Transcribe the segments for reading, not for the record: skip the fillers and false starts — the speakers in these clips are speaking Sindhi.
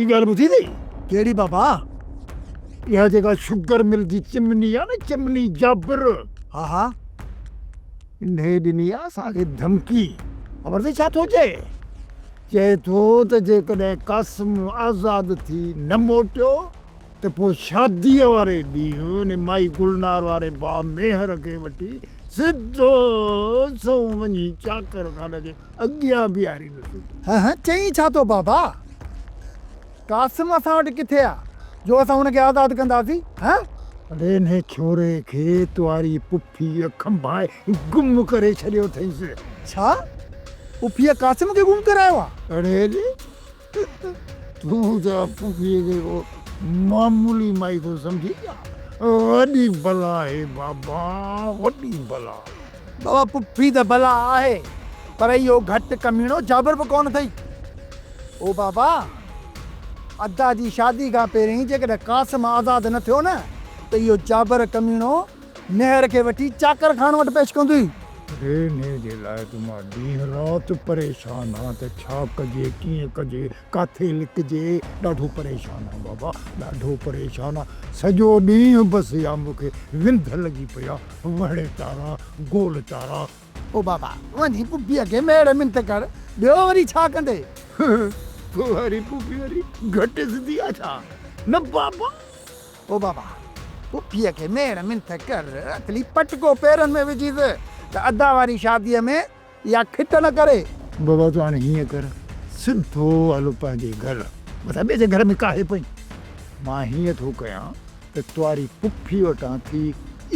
ٻي ڳالهه ٻڌي اٿئي؟ ڪهڙي بابا؟ اها جيڪا شگر مل جي چمني آ نه چمني جابر. ها ها. انهيء ڏني آ اسان کي ڌمڪي. خبر اٿئي ڇا ٿو چئي؟ چئي ٿو ته جيڪڏهن قاسم آزاد ٿي نه موٽيو ته پوء شاديء واري ڏينهن ان مائي گلنار واري ڀاء ميهر کي وٺي سڌو سنئون وڃي چاڪر خان جي اڳيان بيهاريندس. هه هه چئين ڇا ٿو بابا؟ قاسم اسان وٽ ڪٿي آ جو اسان هن کي آزاد ڪنداسين؟ هه؟ اڙي انهي ڇوري کي تواري پڦيء کنڀائي گم ڪري ڇڏيو اٿئينس. ڇا؟ پڦيء قاسم کي گم ڪرايو آ؟ اڙي ڙي، تون ته پڦيء کي ڪو معمولي مائي ٿو سمجهين ڇا؟ وڏي بلا آهي بابا، وڏي بلا. بابا پڦي ته بلا آهي پر اهو گهٽ ڪميڻو جابر به ڪونه اٿئي. او بابا! ادا جي شادي کان پهرين جيڪڏهن قاسم آزاد نه ٿيو نه ته اهو جابر ڪميڻو نهر کي وٺي چاڪر خان وٽ پيش ڪندوئي. ري انهيء جي لاء ته مان ڏينهن رات پريشان آهيان ته ڇا ڪجي، ڪيئن ڪجي، ڪاٿي لڪجي، ڏاڍو پريشان آهيان بابا، ڏاڍو پريشان آهيان. سڄو ڏينهن بس اها مون کي وندر لڳي پئي آهي، وهڙي تارا، گول تارا. او بابا، وڃي پڦيء کي ميڙ منٿ ڪر، ٻيو وري ڇا ڪندي؟ تو واري پڦي وري گهٽ سڌي آ ڇا؟ نه بابا! او بابا، پڦيء کي ميڙ منٿ ڪر، اٿلي پٽڪو پيرن ۾ وجهيس ته ادا واري شاديء ۾ اها کٽ نه ڪري. بابا تون هاڻي هيئن ڪر، سڌو هل پنهنجي گهر، متان ٻئي جي گهر ۾ ڪاهي پئين. مان هيئن ٿو ڪيان ته تواري پڦي وٽان ٿي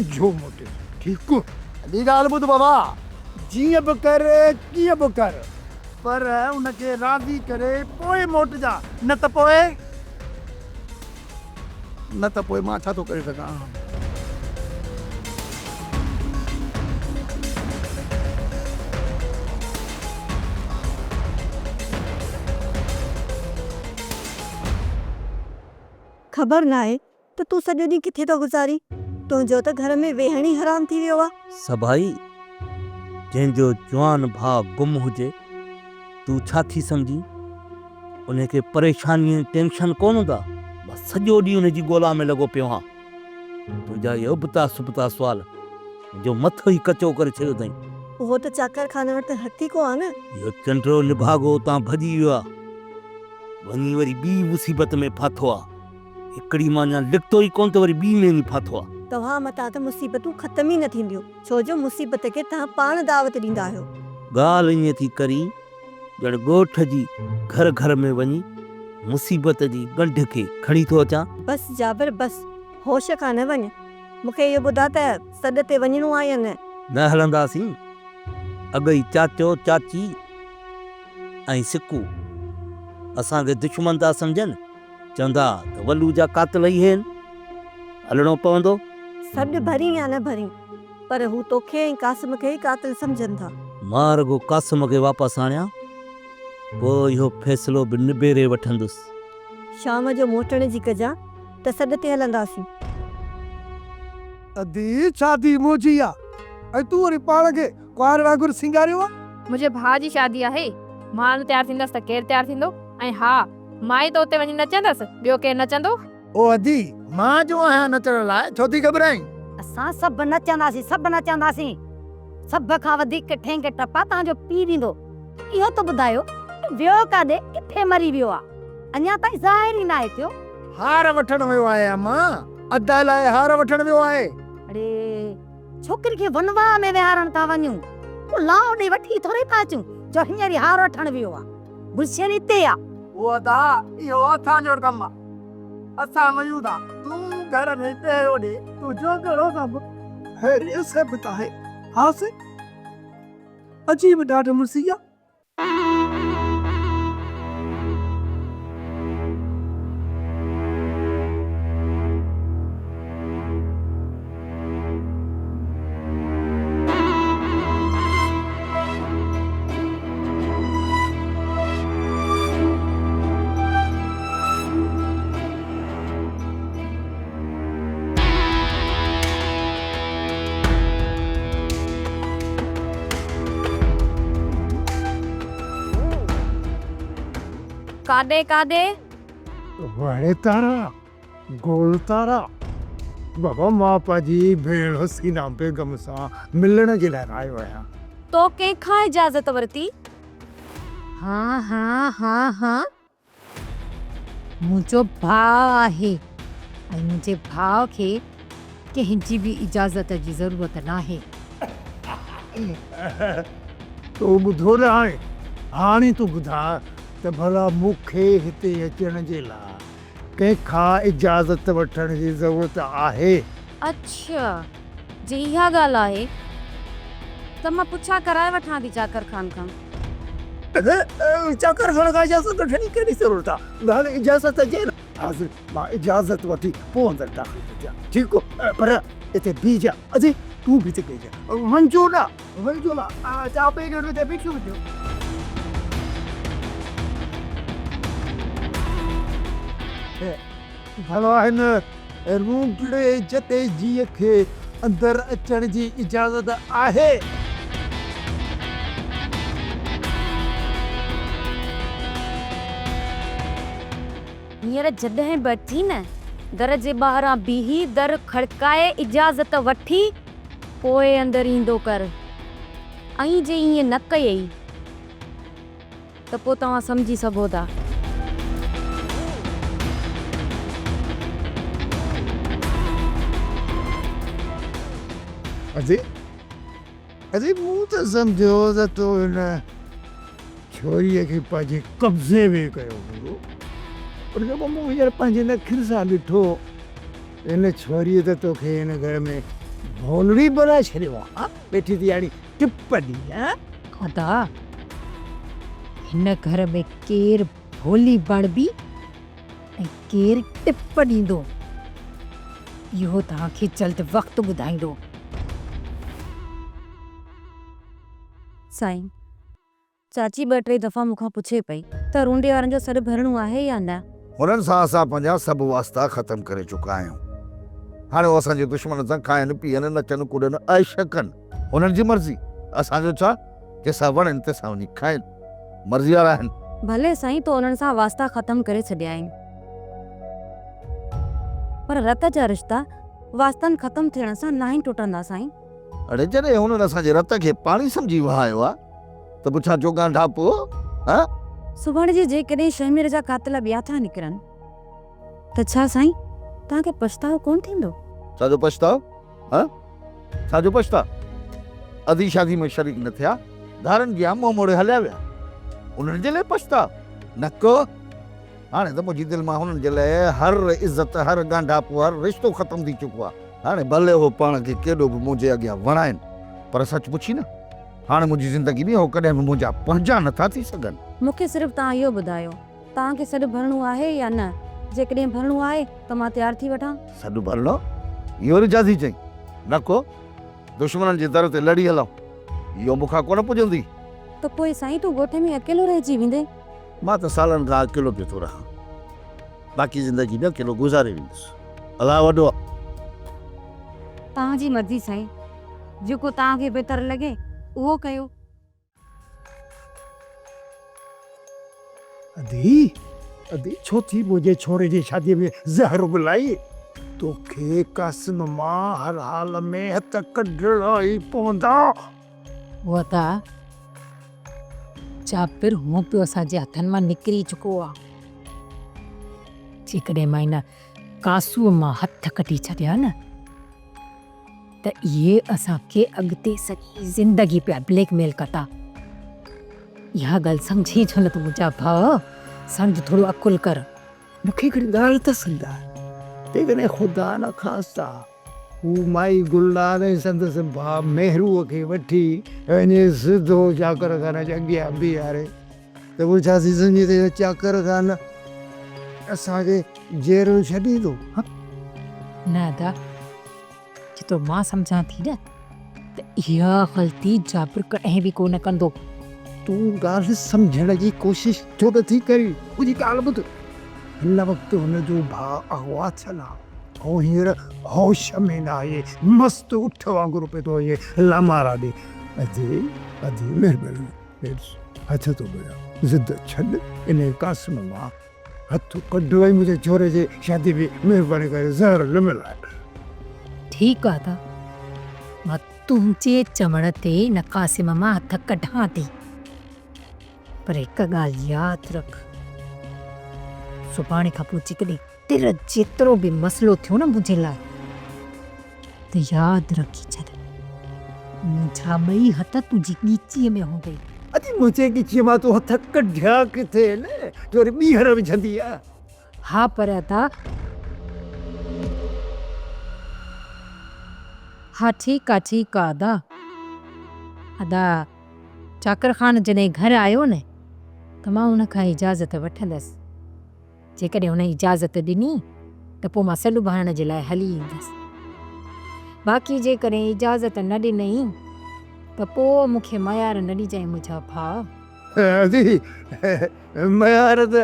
اجهو موٽيس، ٺيڪ؟ ٻي ڳالهه ٻڌ بابا، جيئن به ڪر ڪيئن به ڪر، پر ان کي راضي ڪري پوء موٽجان، نه ته پوء. نه ته پوء مان ڇا ٿو ڪري سگهان؟ خبر ناهي ته تون سڄو ڏينهن ڪٿي ٿو گذارين. تنهنجو ته گهر ۾ ويهڻ ئي حرام ٿي ويو آ. سڀائي، جنهن جو جوان ڀاء گم هجي، تون ڇا ٿي سمجهين؟ انهي کي پريشاني ۽ ٽينشن ڪونه هوندا. مان سڄو ڏينهن انهي جي ڳولا ۾ لڳو پيو هان. تنهنجا اهي ابتا سبتا سوال منهنجو مٿو ئي ڪچو ڪري ڇڏيو اٿئي. اهو ته چاڪر خان وٽ هٿيڪو آ نه. اهو چنڊو نڀاڳو اتان ڀڄي ويو آ. وڃي وري ٻي مصيبت ۾ ڦاٿو آ. هڪڙي مان اڃا نڪتو ئي ڪونه ته وري ٻي ۾ وڃي ڦاٿو آ. توهان متان ته مصيبتون ختم ئي نه ٿينديون، ڇو جو مصيبت کي توهان پاڻ دعوت ڏيندا آهيو. ڳالهه ائين ٿي ڪرين ڄڻ ڳوٺ جي گهر گهر ۾ وڃي مصيبت جي ڳنڍ کي کڻي ٿو اچان. بس جابر بس، هوش کان نه وڃ. مون کي اهو ٻڌاء ته سڏ تي وڃڻو آ يا نه؟ نه هلنداسين. اڳ ئي چاچو، چاچي ۽ سڪو اسان کي دشمن ٿا سمجهن. چوندا ته ولو جا قاتل اهي آهن. هلڻو پوندو. سڏ ڀرين يا نه ڀرين، پر هو توکي ۽ قاسم کي ئي قاتل سمجهن ٿا. مان رڳو قاسم کي واپس آڻيان، پوء اهو فيصلو به نبيري وٺندس. شام جو موٽڻ جي ڪجان ته سڏ تي هلنداسين. ادي، شادي منهنجي آ ۽ تون وري پاڻ کي ڪنوار وانگر سينگاريو آ. منهنجي ڀاء جي شادي آهي. مان نه تيار ٿيندس ته ڪير تيار ٿيندو؟ ۽ ها، مان ئي ته اتي وڃي نچندس، ٻيو ڪير نچندو؟ او ادي، مان جو آهيان نچڻ لاء، ڇو ٿي گهٻرائين؟ اسان سڀ نچنداسين، سڀ نچنداسين. سڀ کان وڌيڪ ٺينگ ٽپا توهان جو پيء ڏيندو. اهو ته ٻڌايو ته ويو ڪاڏي، ڪٿي مري ويو آ؟ اڃا تائين ظاهر ئي ناهي ٿيو. هار وٺڻ ويو آهي اما، ادا لاء هار وٺڻ ويو آهي. اڙي، ڇوڪري کي ونواهه ۾ ويهارڻ ٿا وڃون، ڪو لانئون ڏئي وٺي ٿورئي ٿا اچون، جو هينئر ئي هار وٺڻ ويو آ. گلشن اتي آ. او ادا، اهو اسان جو ڪم آ. اسان وڃون ٿا. تون گهر ۾ پهرو ڏي. تنهنجو ڪهڙو ڪم؟ خير اهو سڀ ته آهي. ها سائين. عجيب ڏاڍ مڙسي آ. ڪاڏي ڪاڏي؟ وڙي تارا، گول تارا، بابا مان پنهنجي ڀيڻ حسينه بيگم سان ملڻ جي لاء آيو آهيان. تو ڪنهن کان اجازت ورتي؟ ها ها ها ها منهنجو ڀاء آهي ۽ منهنجي ڀاء کي ڪنهن جي به اجازت جي ضرورت ناهي. تو ٻڌو نه آهي؟ هاڻي تون ٻڌاء ته ڀلا مون کي هتي اچڻ جي لاء ڪنهن کان اجازت وٺڻ جي ضرورت آهي؟ اڇا، جي اها ڳالهه آهي ته مان پڇا ڪرائي وٺان ٿي چاڪر خان کان. چاڪر خان کان اجازت وٺڻ جي ڪهڙي ضرورت آهي؟ ڳالهه اجازت جي نه. حاضر، مان اجازت وٺي پوء اندر داخل ٿو ٿيان. ٺيڪ پر اتي بيهجان. ادي تون به اتي بيهجان. وڃجو نه، وڃجو نه. توهان ٻئي ڄڻو اتي بيٺيون هجو. ڀلا هن رونٽڙي جتي جيء کي اندر اچڻ جي اجازت آهي؟ هينئر جڏهن به اچين نه، در جي ٻاهران بيهي در کڙڪائي اجازت وٺي پوء اندر ايندو ڪر ۽ جي ائين نه ڪيئي ته پوء توهان سمجهي سگهو ٿا. ادي، ادي مون ته سمجهيو ته تو هن ڇوريء کي پنهنجي قبضي ۾ ڪيو هوندو، پر جيڪو مون هينئر پنهنجين اکين سان ڏٺو، هن ڇوريء ته توکي هن گهر ۾ ڀولڙي بڻائي ڇڏيو آهي. ها، ويٺي ٿي هاڻي ٽپ ڏي، ها؟ ادا، هن گهر ۾ ڪير ڀولي بڻبي ۽ ڪير ٽپ ڏيندو، اهو توهان کي جلد وقت ٻڌائيندو. سائين، چاچي ٻه ٽي دفعا مون کان پڇي پئي ته رونڊي وارن جو سڏ ڀرڻو آهي يا نه؟ هنن سان اسان پنهنجا سڀ واسطا ختم ڪري چڪا آهيون. هاڻي هو اسان جي دشمنن سان کائن، پيئن، نچن، ڪڏن، عيش ڪن. هنن جي مرضي، اسان جو ڇا؟ جنهن سان وڻين تنهن سان وڃي کائن. مرضي وارا آهن. ڀلي سائين تو انهن سان واسطا ختم ڪري ڇڏيا آهن پر رت جا رشتا واسطن ختم ٿيڻ سان ناهن ٽٽندا سائين. اڙي جڏهن هنن اسان جي رت کي پاڻي سمجهي وهايو آ ته پوء ڇا جو ڳانڍاپو ها؟ سڀاڻي جي جيڪڏهن شهمير جا قاتل ٻيا ٿا نڪرن ته ڇا سائين توهان کي پڇتاء ڪونه ٿيندو؟ ڇا جو پڇتاء ها؟ ڇا جو پڇتاء؟ اڌي شادي ۾ شريڪ نه ٿيا، ڌارن جيان منهن موڙي هليا ويا. انهن جي لاء پڇتاء؟ نه ڪو. هاڻي ته منهنجي دل مان هنن جي لاء هر عزت، هر ڳانڍاپو، هر رشتو ختم ٿي چڪو آهي. هاڻي ڀلي هو پاڻ کي ڪيڏو به منهنجي اڳيان وڻائين، پر سچ پڇين نه، هاڻي منهنجي زندگي ۾ هو ڪڏهن به منهنجا پنهنجا نه ٿا ٿي سگهن. مون کي صرف توهان اهو ٻڌايو، توهان کي سڏ ڀرڻو آهي يا نه؟ جيڪڏهن ڀرڻو آهي ته مان تيار ٿي وٺان. سڏ ڀرڻو؟ اهو وري ڇا ٿي چئين؟ نه ڪو، دشمنن جي در تي لڙي هلان، اهو مون کان ڪونه پڄندي. ته پوء سائين تون ڳوٺ ۾ اڪيلو رهجي ويندين؟ مان ته سالن کان اڪيلو پيو ٿو رهان. باقي زندگي به اڪيلو گذاري ويندس. الله وڏو آ. توهان جي مرضي سائين، جيڪو توهان کي بهتر لڳي اهو ڪيو. ادي، ادي ڇو ٿي منهنجي ڇوري جي شاديء ۾ زهر ملائين؟ توکي قاسم مان هر حال ۾ هٿ ڪڍڻا ئي پوندا. ادا، جابر هونء به اسان جي هٿن مان نڪري چڪو آ. جيڪڏهن مان هن ڪاسوء مان هٿ ڪڍي ڇڏيا نه ته اهي اسان کي اڳتي سڄي زندگي پيا بليڪ ميل ڪندا. اها ڳالهه سمجهين ڇو نه تون منهنجا ڀاء، سمجهه ٿورو عقل ڪر. مون کي هڪڙي ڳالهه ته سمجهاء، جيڪڏهن خدا نخواسته هو مائي گلنار ۽ سندس ڀاء مهروء کي وٺي وڃي سڌو چاڪر خان جي اڳيان بيهاري ته پوء ڇا ٿي سمجهين ته اهو چاڪر خان اسان کي جيئرو ڇڏيندو؟ ها؟ نه ادا، جيترو مان سمجهان ٿي نه ته اها غلطي جابر ڪڏهن به ڪونه ڪندو. تون ڳالهه سمجهڻ جي ڪوشش ڇو نٿي ڪرين؟ منهنجي ڳالهه ٻڌ. هن وقت هن جو ڀاء اغوا ٿيل آهي. هو هينئر هوش ۾ ناهي، مست اٺ وانگر پيو ٿو وڃي لامارا ڏي. ادي، ادي مهرباني ڪري هٿ ٿو ٻڌان، ضد ڇڏ، انهيء قاسم مان. هٿ ڪڍ ۽ منهنجي ڇوري جي شادي ۾ مهرباني ڪري زهر نه ملائي. ٺيڪ آ ادا، مان تنهنجي چوڻ تي ان قاسم مان هٿ ڪڍان ٿي. پر هڪ ڳالهه ياد رک، سڀاڻي کان پوء جيڪڏهن تر جيترو به مسئلو ٿيو نه منهنجي لاء ته ياد رکي ڇڏ، منهنجا ٻئي هٿ تنهنجي ڳچيء ۾ هوندئي. ادي منهنجي ڳچيء مان تون هٿ ڪڍيا ڪٿي نه جو وري ٻيهر وجهندينء. ها پر ادا. ها ٺيڪ آ ٺيڪ آ ادا. ادا چاڪر خان جڏهن گهر آيو نه ته مان ان کان اجازت وٺندس. جيڪڏهن هن اجازت ڏني ته پوء مان سڏ ڀرڻ جي لاء هلي ايندس. باقي جيڪڏهن اجازت نه ڏنئين ته پوء مون کي ميار نه ڏجانء منهنجا ڀاء. ادي ميار ته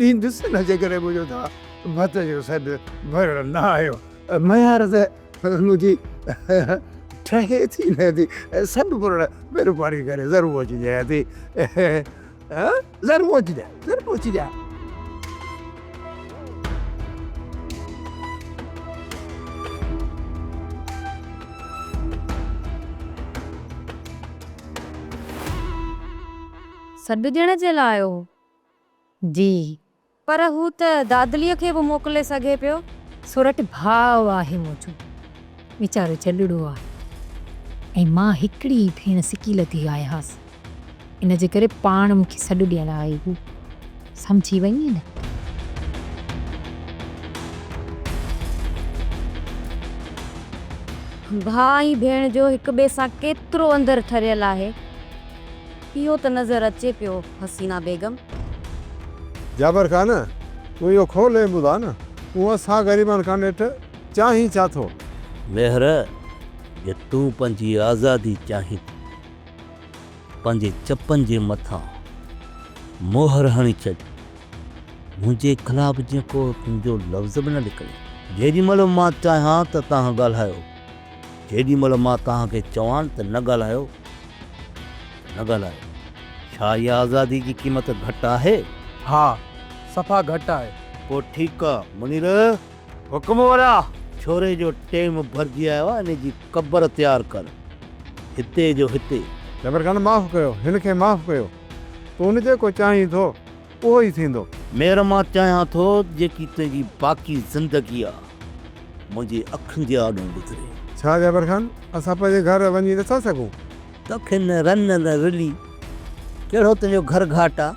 ڏيندس نه جيڪڏهن منهنجو ڌاء ڀت جو سڏ ڀرڻ نه آيو. ميار ته منهنجي ٺهي ٿي نه ادي. سڏ ڀرڻ مهرباني ڪري ضرور اچجانء ادي. ضرور اچجانء ضرور اچجانء. سڏ ڏيڻ جي لاء آيو هو. جي. پر هو ته دادليء کي به موڪلي سگهي پيو. سورٺ ڀاء آهي منهنجو. ويچارو جڏڙو آهي ۽ مان هڪڙي ئي ڀيڻ سڪيلڌي آهيانس. ان جي ڪري پاڻ مون کي سڏ ڏيڻ آئي هو. سمجهي وئين نه؟ ڀاء ۽ ڀيڻ جو هڪ ٻئي سان ڪيترو اندر ٺريل آهي، اهو ته نظر اچي پيو حسينا بيگم. جابر خان، تون اهو کول ۽ ٻڌاء نه، تون اسان غريبن کان نيٺ چاهين ڇا ٿو؟ مهر، جي تون پنهنجي آزادي چاهين ٿي، پنهنجي چپن جي مٿان مهر هڻي ڇڏ، منهنجي خلاف جيئن ڪو تنهنجو لفظ به نه نڪري. جيڏي مهل مان چاهيان ته توهان ڳالهايو، جيڏي مهل مان توهان کي چوان ته نه ڳالهايو ته نه ڳالهايو. ڇا اها آزادي جي قيمت گهٽ آهي؟ ها، صفا گهٽ آهي. پوء ٺيڪ آ، منير! حڪم وڏا! ڇوري جو ٽيم ڀرجي آيو آ، ان جي قبر تيار ڪر، هتي جو هتي. جابر خان، معاف ڪيو، هن کي معاف ڪيو. تون جيڪو چاهين ٿو، اهو ئي ٿيندو. مير، مان چاهيان ٿو جيڪي تنهنجي باقي زندگي آ، منهنجي اکين جي آڏو گذري. ڇا جابر خان، اسان پنهنجي گهر وڃي نٿا سگهون؟ توکي نه رن نه رلي، ڪهڙو تنهنجو گهر گهاٽ آ؟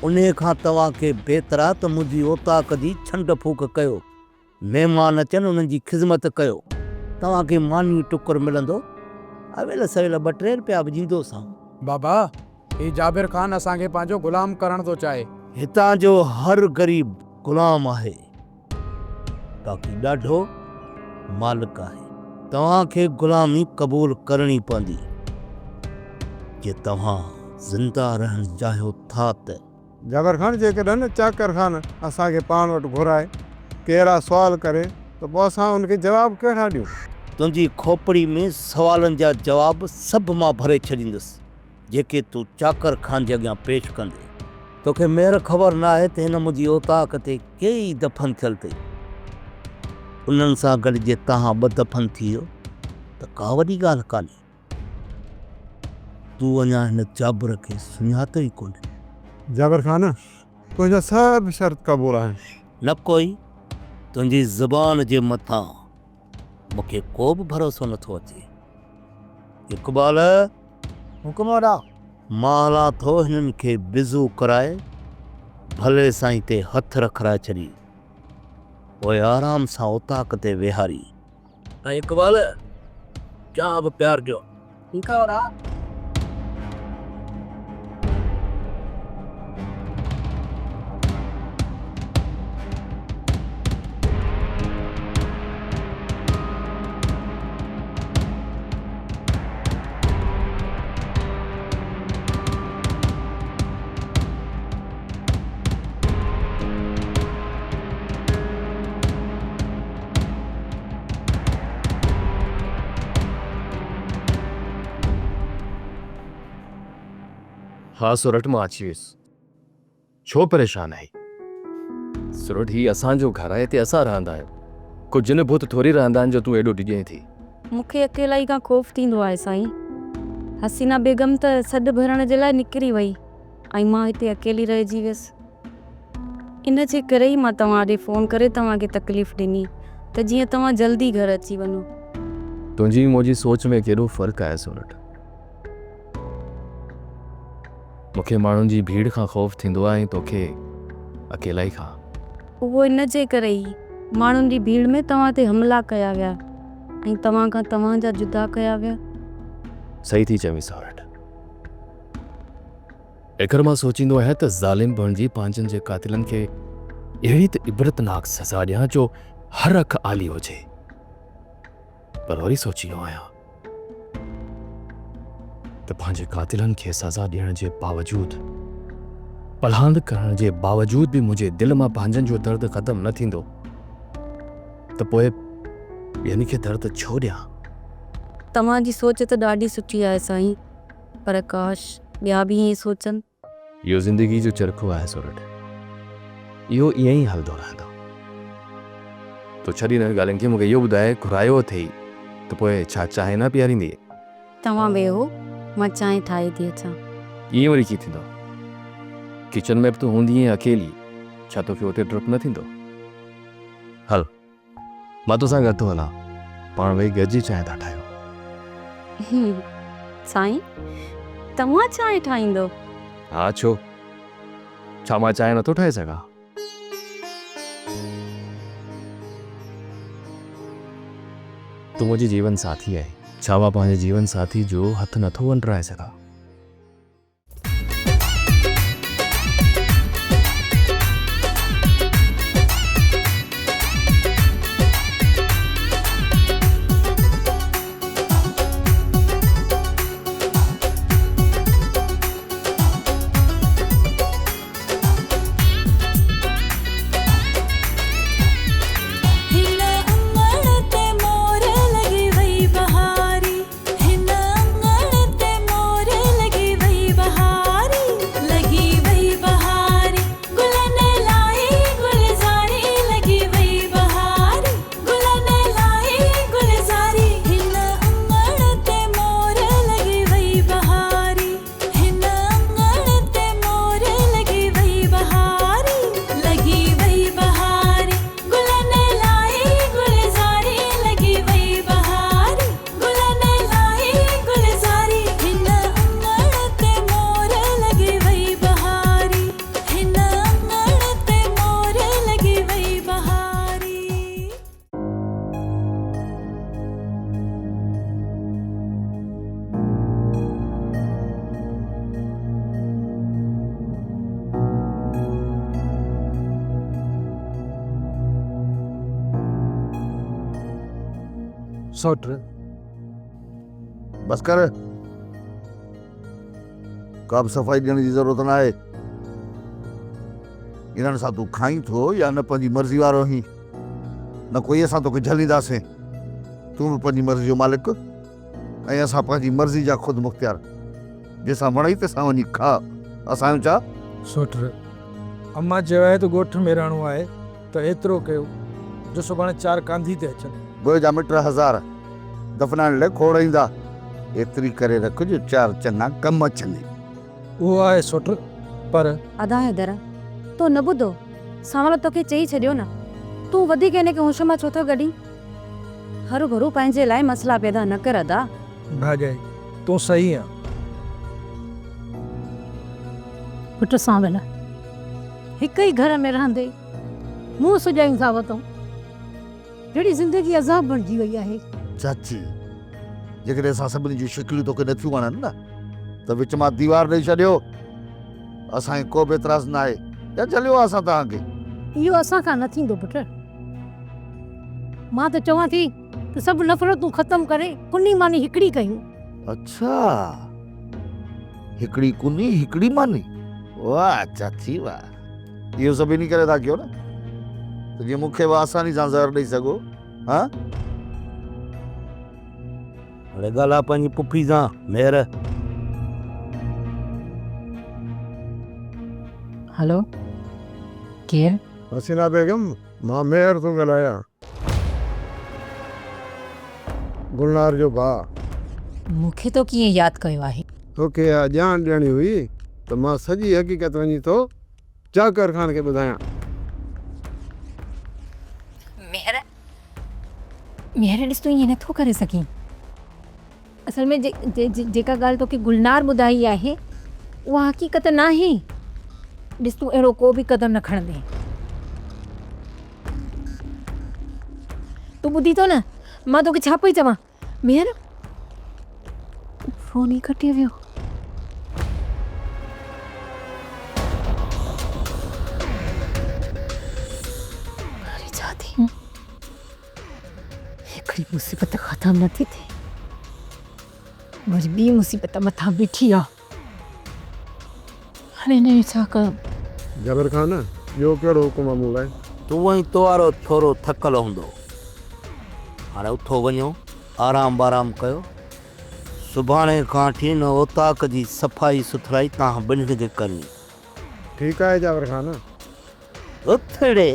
انهيء کان توهان کي بهتر آ ته منهنجي اوطاق جي ڇنڊ ڦوڪ ڪيو. مهمان اچن انهن جي خذمت ڪيو. توهان کي ماني ٽڪر ملندو. اويل سويل ٻه ٽي رپيا به ڏيندوسانو. بابا، هي جابر خان اسان کي پنهنجو غلام ڪرڻ ٿو چاهي. هتان جو هر غريب غلام آهي. باقي ڏاڍو مالڪ آهي. توهان کي غلامي قبول ڪرڻي پوندي. جي توهان زنده رهڻ چاهيو ٿا ته. جابر خان جيڪڏھن چاڪر خان اسان کي پاڻ وٽ گهرائي ڪي اهڙا سوال ڪري ته پوء اسان ان کي جواب ڪهڙا ڏيون؟ تنهنجي کوپڙي ۾ سوالن جا جواب سڀ مان ڀري ڇڏيندس. جيڪي تون چاڪر خان جي اڳيان پيش ڪندين. توکي مير خبر ناهي ته هن منهنجي اوطاق تي ڪيئي دفن ٿيل اٿئي. انهن سان گڏ جي توهان ٻه دفن ٿي ويو ته ڪا وڏي ڳالهه ڪانهي. تون اڃا هن جابر کي سڃاتو ئي ڪونهي. جابر خان، تنهنجا سڀ شرط قبول آهن. نه ڪوئي، تنهنجي زبان جي مٿان مون کي ڪو به ڀروسو نٿو اچي. اقبال! حڪم وڏا. مان هلان ٿو هنن کي بزو ڪرائي ڀلي سائين تي هٿ رکرائي ڇڏي. پوء آرام سان اوطاق تي ويهاري. ۽ اقبال! چانهه به پيارجو. ٺيڪ آ وڏا. ها سورٺ مان اچي ويس. ڇو پريشان آهين؟ سورٺ هي اسان جو گهر آهي، هتي اسان رهندا آهيون. ڪو جن ڀوت ٿوري رهندا آهن جو تون ايڏو ڊڄين ٿي. مون کي اڪيلائي کان خوف ٿيندو آهي سائين. حسينه بيگم ته سڏ ڀرڻ جي لاء نڪري وئي ۽ مان هتي اڪيلي رهجي ويس. ان جي ڪري ئي مان توهان ڏي فون ڪري توهان کي تڪليف ڏني ته جيئن توهان جلدي گهر اچي وڃو. تنهنجي ۽ منهنجي سوچ ۾ ڪيڏو فرق آهي سورٺ. مون کي ماڻهن جي ڀيڙ کان خوف ٿيندو آهي ۽ توکي اڪيلائي کان. اهو ان جي ڪري ئي ماڻهن جي ڀيڙ ۾ توهان تي حملا ڪيا ويا ۽ توهان کان توهان جا جدا ڪيا ويا. صحيح ٿي چوين سورٺ. ايڪر مان سوچيندو آهيان ته ظالم بڻجي پنهنجن جي قاتلن کي اهڙي ته عبرتناڪ سزا ڏيان جو هر اک آلي هجي. پر وري سوچيندو آهيان ته پنهنجي قاتلن کي سزا ڏيڻ جي باوجود، پلاند ڪرڻ جي باوجود به منهنجي دل مان پنهنجن جو درد ختم نه ٿيندو ته پوء ٻين کي درد ڇو ڏيان؟ توهان جي سوچ ته ڏاڍي سٺي آهي سائين، پر ڪاش ٻيا به ائين سوچن. اهو زندگي جو چرخو آهي سورٺ. اهو ائين ئي هلندو رهندو. تون ڇڏ انهن ڳالهين کي، مون کي اهو ٻڌاء گهرايو اٿئي ته پوء ڇا چانهه نه پياريندينء؟ توهان ويهو، مان چانهه ٺاهي ٿي اچان. ائين وري ڪيئن ٿيندو؟ ڪچن ۾ به تون هوندينء اڪيلي، ڇا توکي اتي ڊپ نه ٿيندو؟ هل، مان توسان گڏ ٿو هلان، پاڻ ٻئي گڏجي چانهه ٿا ٺاهيون. سائين، توهان چانهه ٺاهيندؤ؟ ها ڇو؟ ڇا مان چانهه نٿو ٺاهي سگهان؟ تون منهنجي جيون ساٿي آهين. ڇا مان پنهنجي جيون ساٿي جو هٿ نٿو ونڊرائي سگهان؟ هن اڱڻ تي مور لڳي وئي بهاري هن اڱڻ تي مور لڳي وئي بهاري لڳي وئي بهاري گلن لاء گلزاري لڳي وئي بهاري گلن لاء گلزاري هن اڱڻ تي مور لڳي وئي بهاري هن اڱڻ تي مور لڳي وئي بهاري لڳي وئي بهاري گلن لاء گلزاري لڳي وئي بهاري گلن لاء گلزاري هن اڱڻ تي مور لڳي وئي بهاري هن اڱڻ تي مور لڳي وئي بهاري. سوٽ. بس ڪر. ڪا به صفائي ڏيڻ جي ضرورت ناهي. انهن سان تون کائين ٿو يا نه پنهنجي مرضي وارو آهين. نه ڪوئي اسان توکي جهلينداسين. تون به پنهنجي مرضي جو مالڪ ۽ اسان پنهنجي مرضي جا خود مختيار. جنهن سان وڻئي تنهن سان وڃي کاء. اسان جو ڇا؟ سوٽ، امان چيو آهي ته ڳوٺ ۾ رهڻو آهي ته ايترو ڪيو جو سڀاڻي چار ڪانڌي تي اچن. گوء جا مٽ هزار دفنائڻ لئه کوڙ ايندا. ايتري ڪري رک جو چار چڱا ڪم اچنئي. اهو آهي سوٽ، پر. ادا حيدر، تو نه ٻڌو؟ سانول توکي چئي ڇڏيو نه. تون وڌيڪ هن کي هوش مان ڇو ٿو ڪڍين؟ هروڀرو پنهنجي لاء مسئلا پيدا نه ڪر ادا. ڀاڄائي، تون صحيح آن. پٽ سانول، هڪ ئي گهر ۾ رهندي منهن سڄايون ٿا وتون. جهڙي زندگي عذاب بڻجي وئي آهي. چاچي، جيڪڏهن اسان سڀني جون شڪليون توکي نٿيون وڻن نه ته وچ مان ديوار ڏئي ڇڏيو. اسان کي ڪو به اعتراض ناهي يا جهليو آهي اسان توهان کي. اهو اسان کان نه ٿيندو پٽ. مان ته چوان ٿي ته سڀ نفرتون ختم ڪري ڪني ماني هڪڙي ڪيون. اڇا! هڪڙي ڪني هڪڙي ماني. واهه چاچي واهه. اهو سڀ انهي ڪري ٿا ڪيو نه ته جيئن مون کي به آساني سان زهر ڏئي سگهو. ها؟ اڙي ڳالهاء پنهنجي پڦي سان مهر. هلو ڪير؟ حسينا بيگم، مان ميهر ٿو ڳالهايان. گلنار جو ڀاء. مون کي تو ڪيئن ياد ڪيو آهي؟ توکي اها ڄاڻ ڏيڻي هئي ته مان سڄي حقيقت وڃي ٿو چاڪر خان کي ٻڌايان. ميهر، ميهر ڏس تون ائين نٿو ڪري سگهين. اصل ۾ جيڪا ڳالهه توکي گلنار ٻڌائي آهي اها حقيقت ناهي. ڏس تون اهڙو ڪو به قدم نه کڻندين. تون ٻڌين ٿو نه مان توکي ڇا پئي چوان؟ ميهر فون ئي ڪٽي ويو. هاڻي ڇا ٿي؟ هڪڙي مصيبت ختم نه ٿي ٿئي وري ٻي مصيبت مٿان بيٺي آ. هاڻي هن جو ڇا ڪيان؟ جابر خان، ٻيو ڪهڙو حڪم آ مون لاء؟ تون ۽ تو وارو ڇورو ٿڪل هوندو. هاڻي اٿو وڃو، آرام وارام ڪيو. سڀاڻي کان وٺي هن اوطاق جي صفائي سٿرائي توهان ٻنهين کي ڪرڻي. ٺيڪ آهي جابر خان. اٿ ڙي.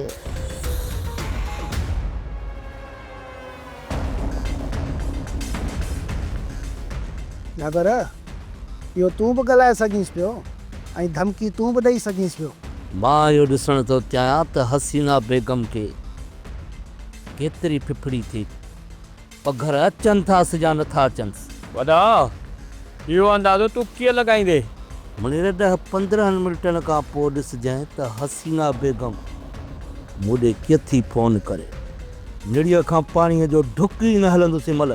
جابر، اهو تون به ڳالهائي سگهينس پيو ۽ ڌمڪي تون به ڏئي سگهينس پيو. مان اهو ڏسڻ ٿو چاهيان ته حسينا بيگم کي ڪيتري ڦڦڙي ٿي. پگهر اچن ٿاس يا نه ٿا اچنس. وڏا، اهو اندازو تون ڪيئن لڳائيندين؟ منير، ڏهه پندرهن منٽن کان پوء ڏسجانء ته حسينا بيگم مون ڏي ڪيئن ٿي فون ڪري. نڙيء کان پاڻيء جو ڍڪ ئي نه هلندس هن مهل.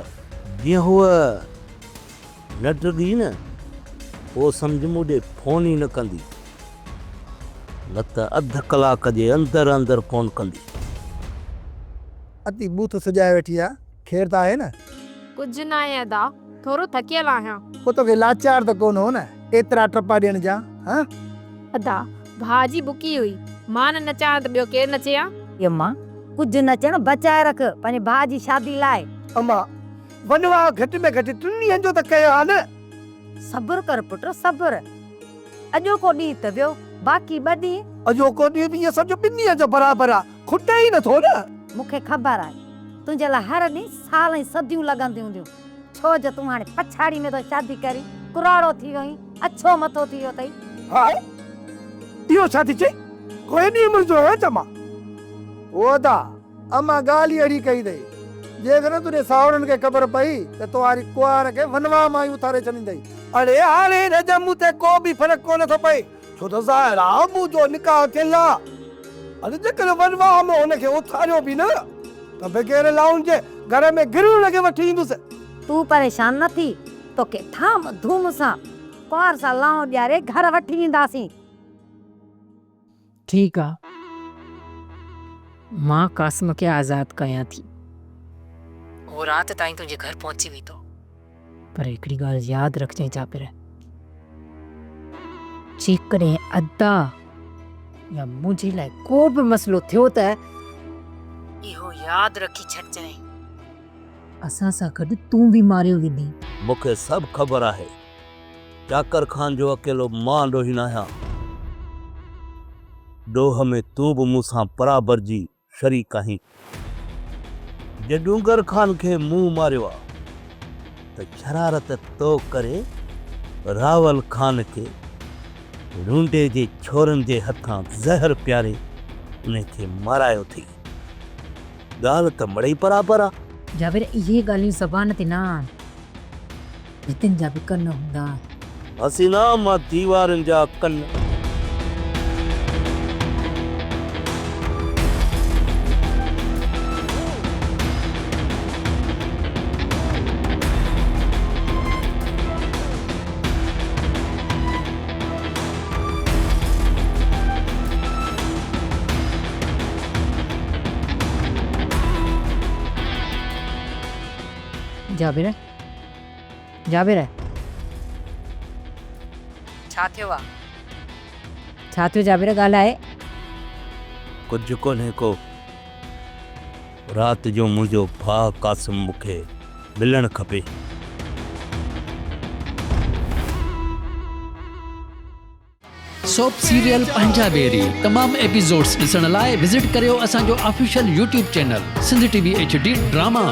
جيئن هوء نه ڊگهي نه، پوء سمجهه مون ڏي فون ئي نه ڪندي. نه ته اڌ ڪلاڪ جي اندر اندر فون ڪندي. اتي ٻوٿ سجائي ويٺي آ، خير ته آهي نه؟ ڪجهه ناهي ادا، ٿورو ٿڪيل آهيان. پوء توکي لاچار ته ڪونه هو نه، ايترا ٽپا ڏيڻ جا، هان؟ ادا، ڀاء جي بڪي هئي، مان نه نچان ها ته ٻيو ڪير نچي ها؟ اما، ڪجهه نچڻ بچائي رک، پنهنجي ڀاء جي شادي لاء. اما، ونواهه گهٽ ۾ گهٽ ٽن ڏينهن جو ته ڪيو ها نه؟ صبر ڪر پٽ، صبر. اڄوڪو ڏينهن ته ويو، باقي ٻه ڏينهن. اڄوڪو ڏينهن به ائين سمجهه ٻن ڏينهن جو برابر آ. کٽي ئي نٿو نه. مون کي خبر آهي، تنهنجي لاء هر ڏينهن سال ۽ صديون لڳنديون هونديون، ڇو جو تون هاڻي پڇاڙي ۾ ٿو شادي ڪرين، ڪراڙو ٿي ويو آهين، اڇو مٿو ٿي ويو اٿئي. هاء، اهو ڇا ٿي چئين؟ ڪو ايڏي عمر جو آهيان ڇا مان؟ او ادا، امان ڳالهه ئي اهڙي ڪئي اٿئي، جيڪڏهن تنهنجي ساهوڙن کي خبر پئي ته توهاري ڪنوار کي ونواهه مان ئي اٿاري ڇڏيندئي. اڙي هاڻي هن جا مون تي ڪو به فرق ڪونه ٿو پئي. ڇو ته ظاهر آ منهنجو نڪاح ٿيل آ. اڄ جيڪڏهن ونواهه مان هن کي اٿاريو به نه ته بغير لائون جي گهر ۾ گري هن کي وٺي ايندس. تون پريشان نه ٿي، توکي ڌام ڌوم سان ڪنوار سان لائون ڏياري گهر وٺي اينداسين. ٺيڪ آ، مان قاسم کي آزاد ڪيان ٿي. هو رات تائين تنهنجي گهر پهچي ويندو. پر هڪڙي ڳالهه ياد رکجانء جابر، جيڪڏهن ادا يا منهنجي لاء ڪو به مسئلو ٿيو ته اهو ياد رکي ڇڏجانء، اسان سان گڏ تون به ماريو ويندين. مون کي سڀ خبر آهي. چاڪر خان جو اڪيلو مان ڏوهي ناهيان. ڏوهه ۾ تون به مون سان برابر جي شريڪ آهين. جي ڏونگر خان کي مون ماريو آ ته شرارت تو ڪري راول خان کي رونڊي جي ڇورن جي هٿان زهر پياري انهي کي مارايو اٿئي. ڳالهه ته مڙئي برابر آ. جابر اهي ڳالهيون زبان تي نه آڻ. ڀتين جا به ڪن هوندا آهن. حسينا مان ديوارن جا ڪن. جابر جابر! ڇا ٿيو آ؟ ڇا ٿيو جابر ڳالهاء. ڪجهه ڪونهي ڪو. رات جو منهنجو ڀاء قاسم مون کي ملڻ کپي. سوپ سيريل پنهنجا ويري تمام ايپيسوڊز ڏسڻ لاء وزٽ ڪريو اسان جو official YouTube channel Sindh T V H D drama.